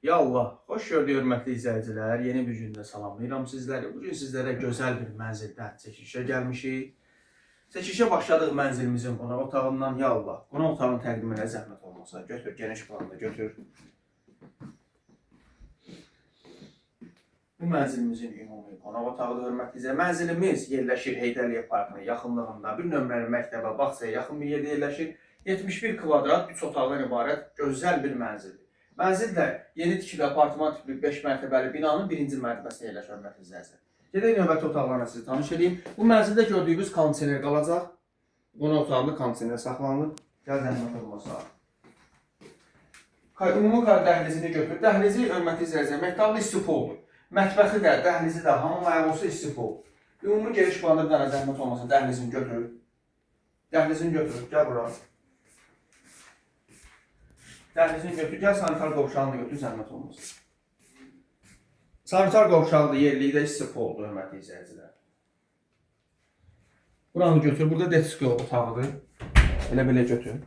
Ya Allah, xoş gördük hörmətli izləyicilər. Yeni bir gündə salamlayıram sizləri. Bu gün sizlərə gözəl bir mənzildən çəkilişə gəlmişik. Çəkilişə başladıq mənzilimizin qonaq otağından. Ya Allah, qonaq otağını təqdim elə zəhmət olmasa. Götür, geniş planda götür. Bu mənzilimizin ümumi qonaq otağıdır hörmətli izləyicilər. Mənzilimiz yerləşir Heydər Əliyev parkının yaxınlığında, bir nömrəli məktəbə, bağçaya yaxın bir yerdə yerləşir. 71 kvadrat 3 otaqdan ibarət gözəl bir mənzildir. Mənzil də yeni tikili apartman tipli 5 mərtəbəli binanın birinci mərtəbəsində yerləşir hörmətli izləyicilər. Gedək növbəti otaqlarla sizi tanış edeyim. Bu mənzildə gördüyünüz kondisioner qalacaq. Qonaq otağında kondisioner saxlanılır. Gəl zəhmət olmasa. Ümumi dəhlizini götür. Dəhlizi hörmətli izləyicilər metallı istifoldur. Mətbəxi də, dəhlizi də, hamam ayağı olsa istifol. Ümumi geniş planda bir dənə zəhmət olmasa dəhlizini götür. Dəhlizini götür. Gəl bura. Dəhlizini götür. Gəl sanitar qovşağını da götür, zəhmət olmasa. Sanitar qovşağı da yerlikdə istifoldur, hörmətli izləyicilər. Buranı götür. Burada detski otağıdır. Elə belə götür.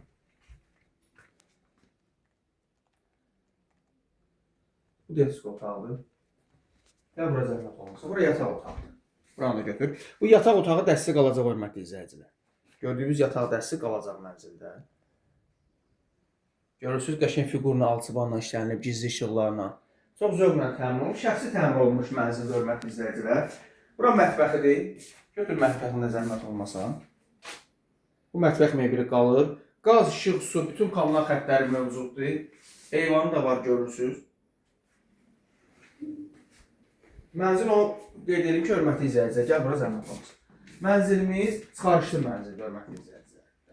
Bu detski otağıdır. Gəl bura zəhmət olmasa. Bura yataq otağıdır. Buranı da götür. Bu yataq otağı dəsti qalacaq hörmətli izləyicilər. Gördüyünüz yataq dəsti qalacaq mənzildə. Görürsünüz, qəşəng fiqurla, alçıbanla işlənilib, gizli işıqlarla. Çox zövqlə təmir olunmuş, şəxsi təmir olunmuş mənzildə hörmətli izləyicilər. Bura mətbəxidir. Götür mətbəxində zəhmət olmasa. Bu mətbəx mebeli qalır. Qaz, işıq, su, bütün kommunal xəttləri mövcuddur. Eyvanı da var görürsünüz. Mənzil o qeyd edim ki, hörmətli izləyicilər, gəl bura zəhmət olmasa. Mənzilimiz çıxarışlı mənzildir, hörmətli izləyicilər.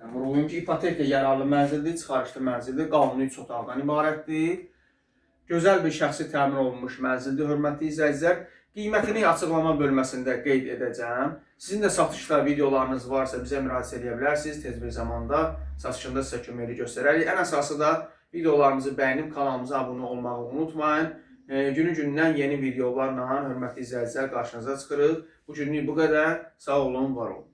Yəni vurğulayım ki, ipoteka yararlı mənzildir, çıxarışlı mənzildir, qanuni 3 otaqdan ibarətdir. Gözəl bir şəxsi təmir olunmuş mənzildir, hörmətli izləyicilər. Qiymətini açıqlama bölməsində qeyd edəcəm. Sizin də satışda videolarınız varsa bizə müraciət edə bilərsiniz. Tez bir zamanda satışında sizə köməklik göstərərik. Ən əsası da videolarımızı bəyənib kanalımıza abunə olmağı unutmayın. Günü gündən yeni videolarla hörmətli izləyicilər qarşınıza çıxırıq. Bu günlük bu qədər. Sağ olun, var olun.